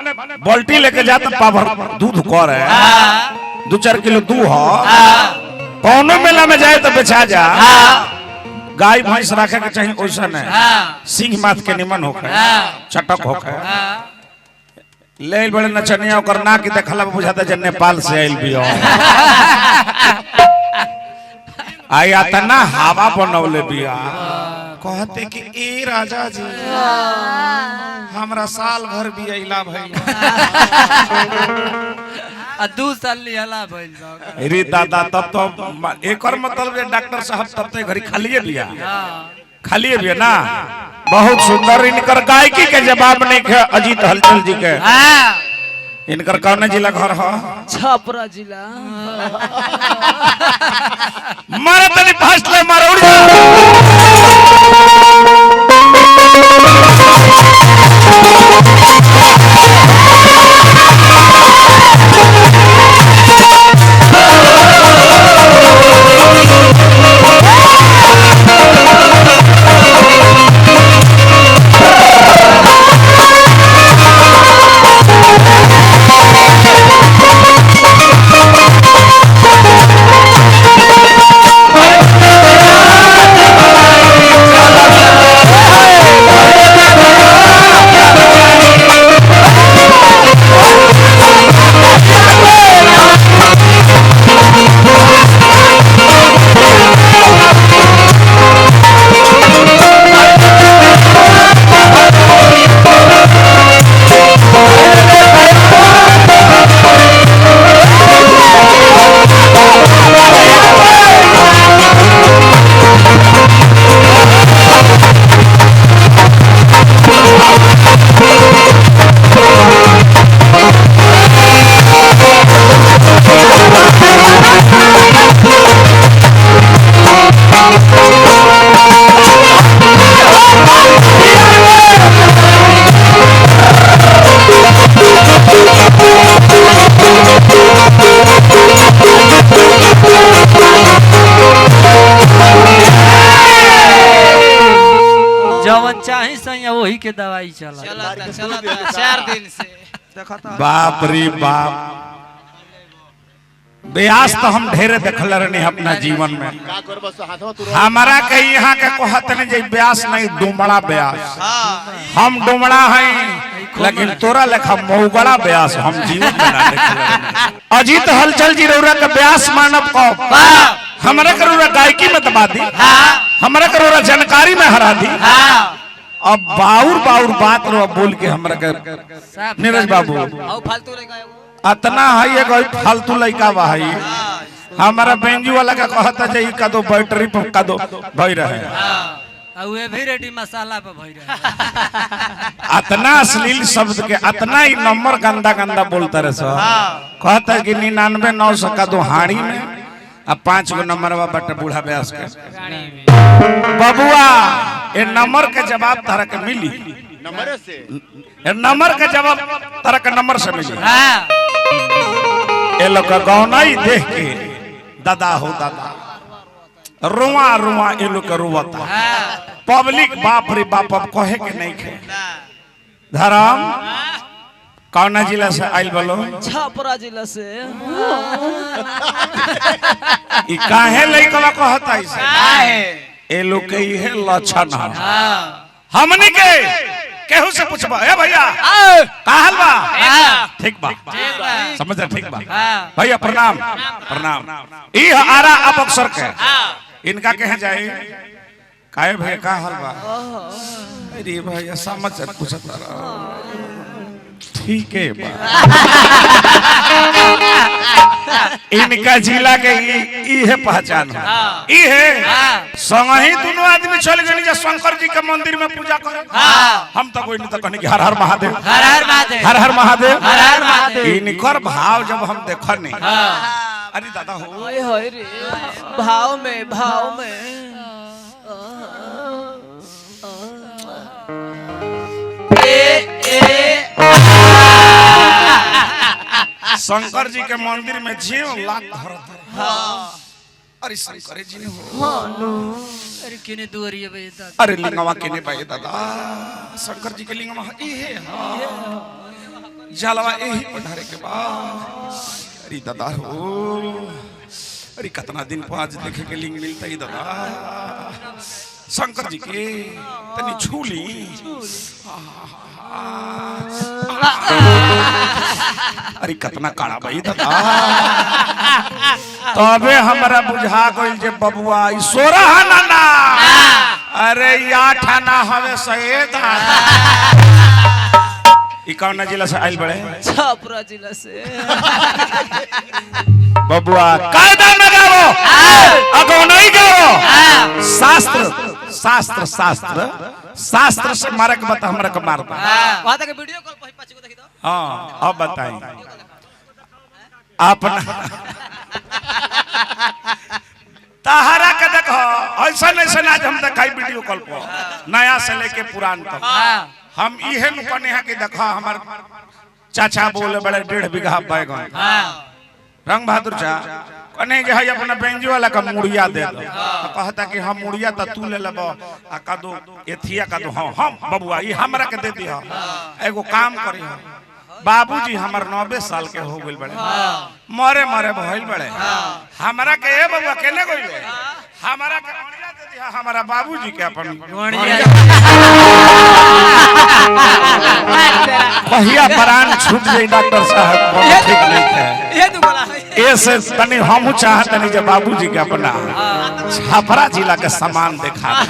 बाल्टी लेके जाता पावर दूध कर है 2-4 किलो दूध हो कौनो मेला में जाए तो बेचा जा। गाय भैंस रखे के चाहिए ओइसन है, सिंह माथ के निमन होखे, चटक होखे। ले बड़े नचनिया ओकर ना की देखला में बुझाता जे नेपाल से आइल बियो। आई अतना हवा बनौले बिया, कहते कि ए राजा जी हमरा साल भर भी अइला भइल। आ 2 साल लिहला भइल बा। अरे दादा तब तो एकर मतलब जे डॉक्टर साहब तब तो घरी खालिए बिया, खालिए बिया ना। बहुत सुंदर इनकर गायकी के जवाब नहीं के अजीत हलचल जी के। इनकर कौन जिला घर ह? छपरा जिला। मारे तनी फर्स्ट ले मारे उड़ जा। जवन चाही सैया वही के दवाई चला। चलता चलता 4 दिन से देखता। बाप रे बाप, ब्यास तो हम ढेरे देखल रहनी अपना जीवन में। का करबो सो हाथवा तू हमारा के यहाँ के कहत नहीं जे ब्यास नहीं डुमड़ा ब्यास। हम डुमड़ा हैं लेकिन तोरा लेखा मौगड़ा ब्यास हम जीवन में ना देखल रहनी। अजीत हलचल जी रौरा के ब्यास मानव को हमरा के रौरा गायकी में दबा दी, हमरा के रौरा जानकारी में हरा दी। अब बाउर बाउर बात रो बोल के हमरा के नीरज बाबू औ फालतू लइका एगो। अतना है एगो फालतू लइका बा है। हमारा बेंजू वाला का कहता जे ई का दो बैटरी पर का दो भई रहे। आ वे भी रेडी मसाला पर भई रहे। अतना अश्लील शब्द के अतना ही नंबर गंदा गंदा बोलता रहे सर। कहता है कि 99,900 का दो हाड़ी में अब 5 गो नंबर बा बट बूढ़ा ब्यास के बबुआ ए नंबर के जवाब तारा के मिली। नंबर से ए नंबर के जवाब तारा के नंबर से मिली। ए लोग का गौनाई देख के दादा हो दादा रुआ रुआ ए लोग के रुआता पब्लिक। बाप रे बाप अब कहे के नहीं खे। धर्म कौना जिला से आइल बोलो? छपरा जिला से। ई काहे लइकवा कहता ऐसे? ए लोग के इहे लक्षण है। हमनी के केहू से पूछबा ए भैया का हाल बा? ठीक बा, समझ रहे, ठीक बा भैया प्रणाम प्रणाम। ई ह आरा अब अक्सर के इनका कहे जाए काहे भैया का हाल बा? अरे भैया समझ पूछत ठीक है बा। इनका जिला के ई है पहचान है, ई है संगही दोनों आदमी चल गए जे शंकर जी के मंदिर में पूजा करे। हम तो कोई नहीं तो कहने कि हर हर महादेव, हर हर महादेव, हर हर महादेव, हर हर महादेव। इनकर भाव जब हम देखनी, अरे दादा हो हाय हाय रे भाव में, भाव में। शंकर जी के मंदिर में जीव लात धरत। अरे शंकर जी ने हो अरे किने दुआरिया बे दादा। अरे लिंगवा किने भाई दादा, शंकर जी के लिंगवा ई है। जलवा यही पर ढारे के बा। अरे दादा हो, अरे कितना दिन पाँच देखे के लिंग मिलता ही दादा शंकर जी के तनी छू ली। अरे कितना काड़ा भाई दादा। तबे हमरा बुझा गइल जे बबुआ ई 16 आना ना, अरे ई 8 आना हवे सहे दादा। ई कौन जिला से आइल बड़े? छपरा जिला से। बबुआ कायदा में गाओ, अगो नहीं गाओ। शास्त्र शास्त्र शास्त्र शास्त्र से मारे के बता, हमरा के मार दो। वहां तक वीडियो कॉल पर पाँच को देखी दो। हाँ अब बताई अपना तहरा के देखो ऐसा ऐसा आज हम देखाई वीडियो कॉल पर नया से लेके पुरान तक। हम इहे नु कने है कि देखो हमार चाचा बोले बड़े 1.5 बीघा बैगन रंग बहादुर चा कने जे है अपना बेंजो वाला का मुड़िया दे दो। तो कहता कि हम मुड़िया त तू ले लेबो आ कदो एथिया कदो। हां हम बबुआ ई हमरा के दे दिह। एगो काम करी, बाबूजी हमर 90 साल के हो गइल बड़े, मरे मरे भइल बड़े। हमरा के ए बबुआ केने गइले, हमरा के अणिया दे दिह, हमरा बाबूजी के अपन कहिया प्राण छूट जाई डॉक्टर साहब कोनो ठीक नहीं है। ये तू बोला ऐसे तनी हमहू चाहतनी जे बाबूजी के अपना छपरा जिला के सामान देखा दे।